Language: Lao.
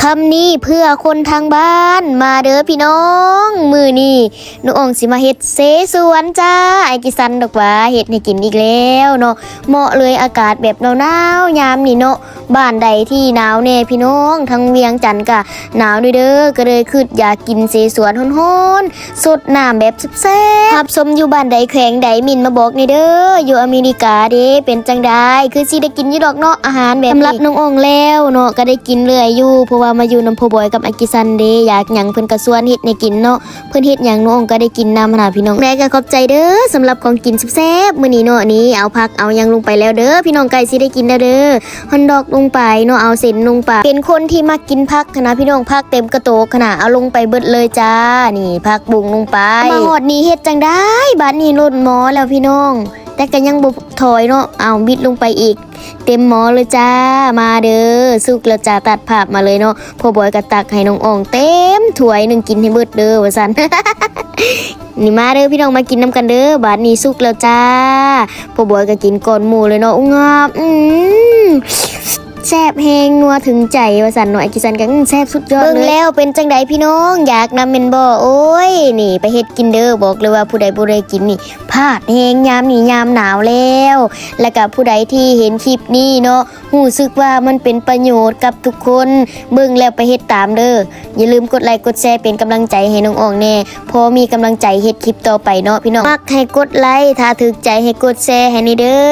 ຄຳນີ້ເພື່ອຄົນທາງບ້ານ ມາເດີພີ່ນ້ອງ ມື້ນີ້ນ້ອງອອງຊິມາເຮັດເສສວນຈ້າ. ອ້າຍກິສັນດອກວ່າເຮັດໃຫ້ກິນອີກແລ້ວເນາະ ເໝາະເລີຍອາກາດແບບໜາວໆຍາມນີ້ເນາະ. ບ້ານໃດທີ່ໜາວແດ່ພີ່ນ້ອງ? ທາງວຽງຈັນກະໜາວເດີ ກະເລີຍຄິດຢາກກິນເສສວນຮ້ອນໆ ສົດນ້ຳແບບແຊບໆ. ຮັບຊົມຢູ່ບ້ານໃດແຂວງໃດ ເມັ້ນມາບອກແດ່ເດີ. ຢູ່ອາເມລິກາເດ ເປັນຈັ່ງໃດ? ຄືຊິໄດ້ກິນຢູ່ດອກເນາະ ອາຫານແບບນີ້. ສຳລັບນ້ອງອອງແລ້ວເນາະ ກະໄດ້ກິນເລື້ອຍຢູ່ ເພາະວ່າມາຢູ່ນຳພໍ່ບອຍກັບອ້າຍກິສັນເດ ຢາກຫຍັງເພິ່ນກະຊວນເຮັດໃຫ້ກິນເນາະ. ເພິ່ນເຮັດຫຍັງນ້ອງອອງກະໄດ້ກິນນຳຫັ້ນນະພີ່ນ້ອງ. ແລະກະຂອບໃຈເດີ ສຳລັບຂອງກິນແຊບໆມື້ນີ້ເນາະ. ນີ້ເອົາຜັກເອົາຫຍັງລົງໄປແລ້ວເດີພີ່ນ້ອງ ໃກ້ຊິໄດ້ກິນແລ້ວເດີ. ຮອດດອກລົງໄປເນາະ ເອົາເສັ້ນລົງໄປ. ເປັນຄົນທີ່ມັກກິນຜັກຫັ້ນນະພີ່ນ້ອງ ຜັກເຕັມກະໂຕກຫັ້ນນະ ເອົາລົງໄປເບິດເລີຍຈ້າ. ນີ້ຜັກບຸ້ງລົງໄປ. ມາຮອດນີ້ເຮັດຈັ່ງໃດ? ບາດນີ້ລົ້ນໝໍ້ແລ້ວພີ່ນ້ອງ ແຕ່ກະຍັງບໍ່ຖອຍເນາະ. ເອົາບິດລົງໄປອີກ ເຕັມໝໍ້ເລີຍຈ້າ. ມາເດີ ສຸກແລ້ວຈ້າ. ຕັດພາບມາເລີຍເນາະ ພໍ່ບອຍກະຕັກໃຫ້ນ້ອງອອງເຕັມຖ້ວຍໜຶ່ງ ກິນໃຫ້ເບິດເດີວ່າຊັ້ນ. ນີ້ມາເດີພີ່ນ້ອງ ມາກິນນຳກັນເດີ. ບາດນີ້ສຸກແລ້ວຈ້າ ພໍ່ບອຍກະກິນກ່ອນໝູ່ເລີຍເນາະ. ອຸງາບ ອືມ ແຊບແຮງ ນົວເຖິງໃຈວ່າຊັ້ນເນາະ. ອ້າຍກິສັນກະ ອືມ ແຊບສຸດຍອດເລີຍ. ເບິ່ງແລ້ວເປັນຈັ່ງໃດພີ່ນ້ອງ ຢາກນຳແມ່ນບໍ່? ໂອ້ຍ ນີ້ໄປເຮັດກິນເດີ. ບອກເລີຍວ່າຜູ້ໃດບໍ່ໄດ້ກິນນີ້ ພາດແຮງ ຍາມນີ້ຍາມໜາວແລ້ວ. ແລ້ວກະຜູ້ໃດທີ່ເຫັນຄລິບນີ້ເນາະ ຮູ້ສຶກວ່າມັນເປັນປະໂຫຍດກັບທຸກຄົນ ເບິ່ງແລ້ວໄປເຮັດຕາມເດີ. ຢ່າລືມກົດໄລກົດແຊເປັນກຳລັງໃຈໃຫ້ນ້ອງອອງແດ່ ພໍມີກຳລັງໃຈເຮັດຄລິບຕໍ່ໄປເນາະພີ່ນ້ອງ. ມັກໃຫ້ກົດໄລ ຖ້າຖືກໃຈໃຫ້ກົດແຊໃຫ້ແດ່ເດີ.